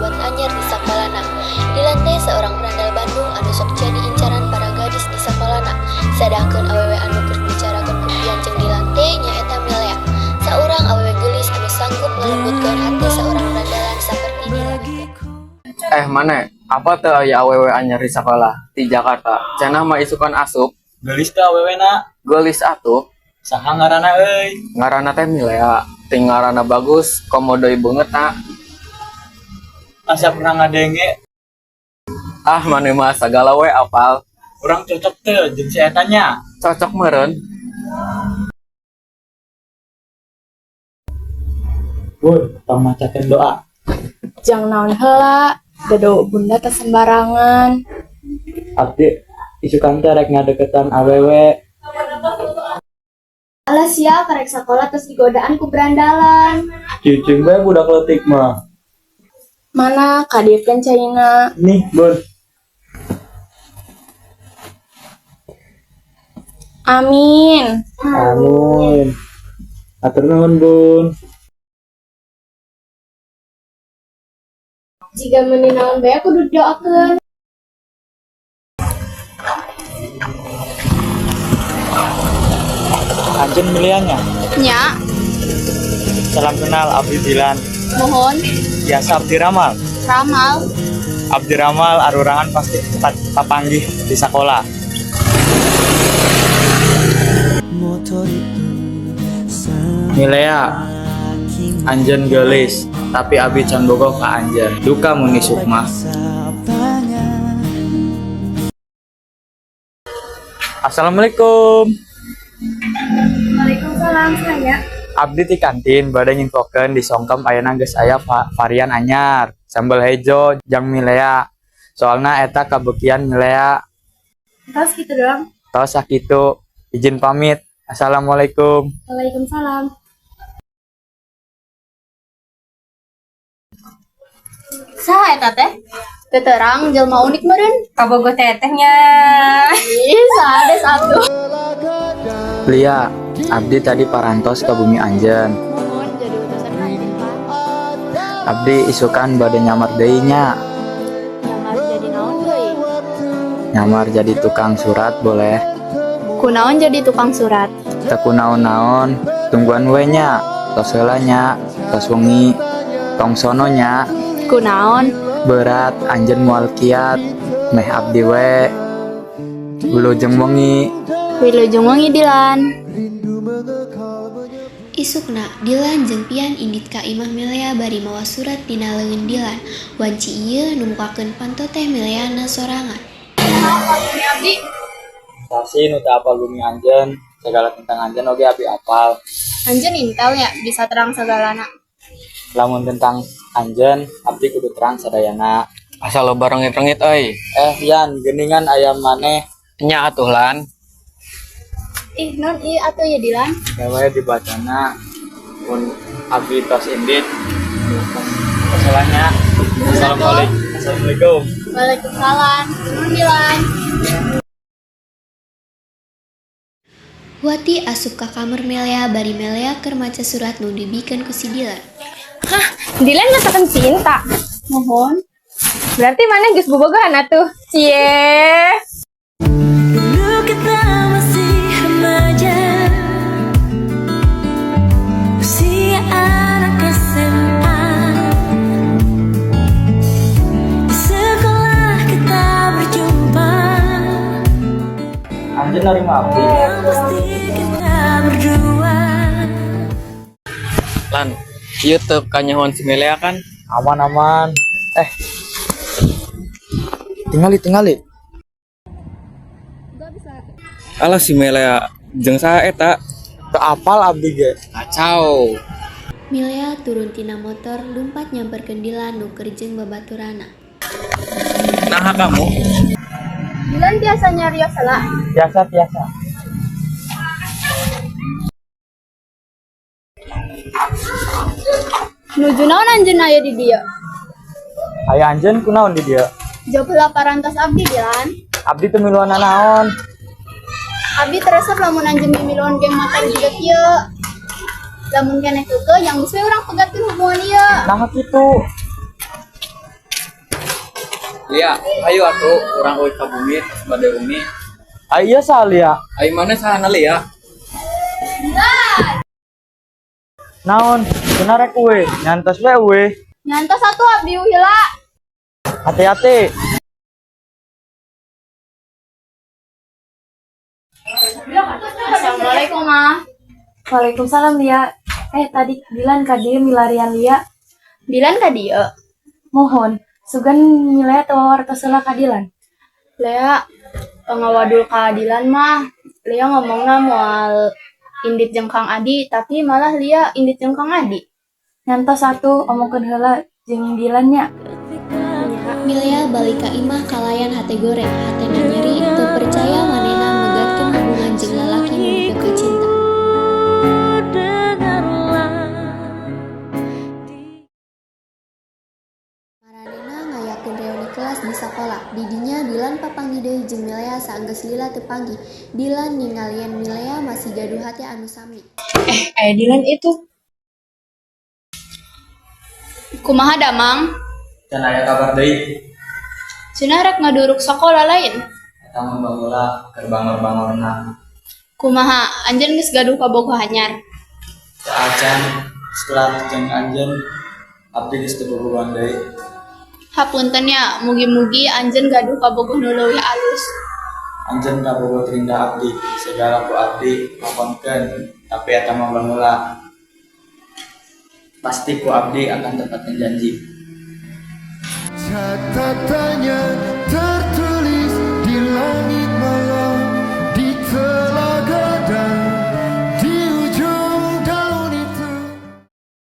sobat anyar di sakolana. Dilan teh seorang berandal Bandung anu sok jadi incaran para gadis di sakolana. Sadangkeun awewe anu keur dibicarakeun ku Pian jeung Dilan teh nyaeta Milea. Saurang awewe geulis anu sanggup ngalembutkeun hati seorang berandalan saperti Dilan. Eh, mana? Apa teu aya awewe anyar di sakola di Jakarta? Cenah mah isukan asup. Geulis teu awewena? Geulis atuh. Saha ngaranna euy? Ngaranna teh Milea. Ting ngaranna bagus, komo deui beungeutna. Asa pernah ngadenge. Ah, maneh mah sagala we apal. Urang cocok teu jeung si eta nya? Cocok meureun. Bun, tong macakeun doa. Jang naon heula, da doa bunda teh sembarangan. Abdi isukan teh rek ngadeukeutan awewe. Alah sia, karek sakola terus digodaan ku berandalan. Cicing bae budak leutik mah. Mana kadiekeun caina? Nih, Bun. Amin. Amin. Atur nuhun, Bun. Jika meuni naon bae kudu didoakeun. Anjeun Mileanya? Nya. Salam kenal, Abdi Dilan. Mohon. Biasa Abdi Ramal. Ramal. Abdi Ramal arurangan pasti papanggih di sekolah. Milea, anjeun geulis, tapi abi can bogoh ka anjeun. Duka mun isuk mah. Assalamualaikum. Waalaikumsalam, saya. Abdi ti kantin bade nginfokeun di songkem ayeuna geus aya varian anyar, sambal hejo jang Milea. Soalna eta kabekian Milea. Tos gitu doang. Tos sakitu, izin pamit. Assalamualaikum. Waalaikumsalam. Saha eta teh? Teu terang, jelema unik meureun. Kabogoh tetehnya. Ih, saades atuh. Lia, abdi tadi parantos ka bumi anjeun. Mohon jadi utusan anjeun, Pak. Abdi isukan bade nyamar deui nya. Nyamar jadi naon deui? Nyamar jadi tukang surat boleh? Kunaon jadi tukang surat? Teu kunaon-naon, tungguan we nya. Tos heula nya, tos wengi. Tong sono nya. Kunaon? Berat anjeun moal kiat, meh abdi we. Wilujeng wengi. Wilujeng wengi, Dilan. Isukna, Dilan jeung Pian indit ka imah Milea bari mawa surat dina leungeun Dilan. Wanci ieu nu mukakeun panto teh Mileana sorangan. Sasi nu teu apal bumi anjeun, segala tentang anjeun oge abdi apal. Anjeun intel ya, bisa terang segalana. Lamun tentang anjeun, abdi kudu terang sadayana. Asa loba rengit-rengit euy. Eh, Yan, geuningan aya maneh. Nya atuh, Lan. Ih, non ieu atuh ya, Dilan. Gawe dibacana mun abdi tos indit. Masalahnya. Assalamualaikum. Assalamualaikum. Waalaikumsalam. Nuhun, Dilan. Wati asup ka kamar Milea bari Milea keur maca surat nu dibikeun ku si Dilan. Dilan merasakan cinta. Mohon. Berarti maneh geus bobogohan atuh? Cie. Dulu kita masih remaja, usia anak SMA. Di sekolah kita berjumpa. Anjeun narima abdi? Yang pasti kita berdua. Lan, ieu teu kanyahoan si Milea kan? Aman aman. Eh. Tingali tingali. Alah, si Milea jeung saha eta? Teu apal abdi ge. Kacau. Milea turun tina motor lumpat nyamperkeun Dilan nu keur jeung babaturanna. Naha kamu? Dilan biasa nyarios heula. Biasa biasa. Nuju naon anjeun aya di dieu? Aya anjeun kunaon di dieu? Jauh heula parantos abdi, Dilan. Abdi teu miluan naon. Abdi teu resep lamun anjeun mimiluan geng motor jiga kieu. Lamun keneh keukeuh yang geus we urang pegatkeun hubungan ieu. Naha kitu? Lia, hayu atuh urang euy ka bumi tos bade wengi. Ai ieu saha, Lia? Ai maneh sahana, Lia? Naon? Cenah rek uwih, nya entos we uwih. Nya entos atuh abdi heula. Hati-hati. Assalamualaikum, Ma. Waalaikumsalam, Lia. Eh, tadi Dilan ka dieu milarian Lia. Dilan ka dieu? Muhun, sugan Milea teu wawartos heula ka Dilan. Lea ngawadul ka Dilan mah. Lea ngomongna moal indit jeung Kang Adi, tapi malah Lia indit jeung Kang Adi. Nya entos atuh, omongkeun heula jeung Dilan nya. Milea balik ka imah kalayan hate goreng, hatena nyeri, teu percaya manehna megatkeun hubungan jeung lalaki nu dipikacinta. Dengarlah. Maranehna ngayakeun reuni kelas di sakola. Di dinya Dilan papanggih deui jeung Milea saenggeus lila teu panggih. Dilan ningali yen Milea masih gaduh hate anu sami. Eh, aya Dilan itu. Kumaha damang? Can aya kabar deui. Cenah rek ngaduruk sakola lain. Eta mah baheula keur bangor-bangorna. Kumaha, anjeun geus gaduh kabogoh anyar? Teu acan, setelah jeung anjeun abdi geus teu bobogohan deui. Hapunten nya, mugi-mugi anjeun gaduh kabogoh nu leuwih alus. Anjeun kabogoh terindah abdi, segala ku abdi lakonkeun, tapi eta mah baheula. Pasti ku abdi akan tepatkan janji. Catatannya.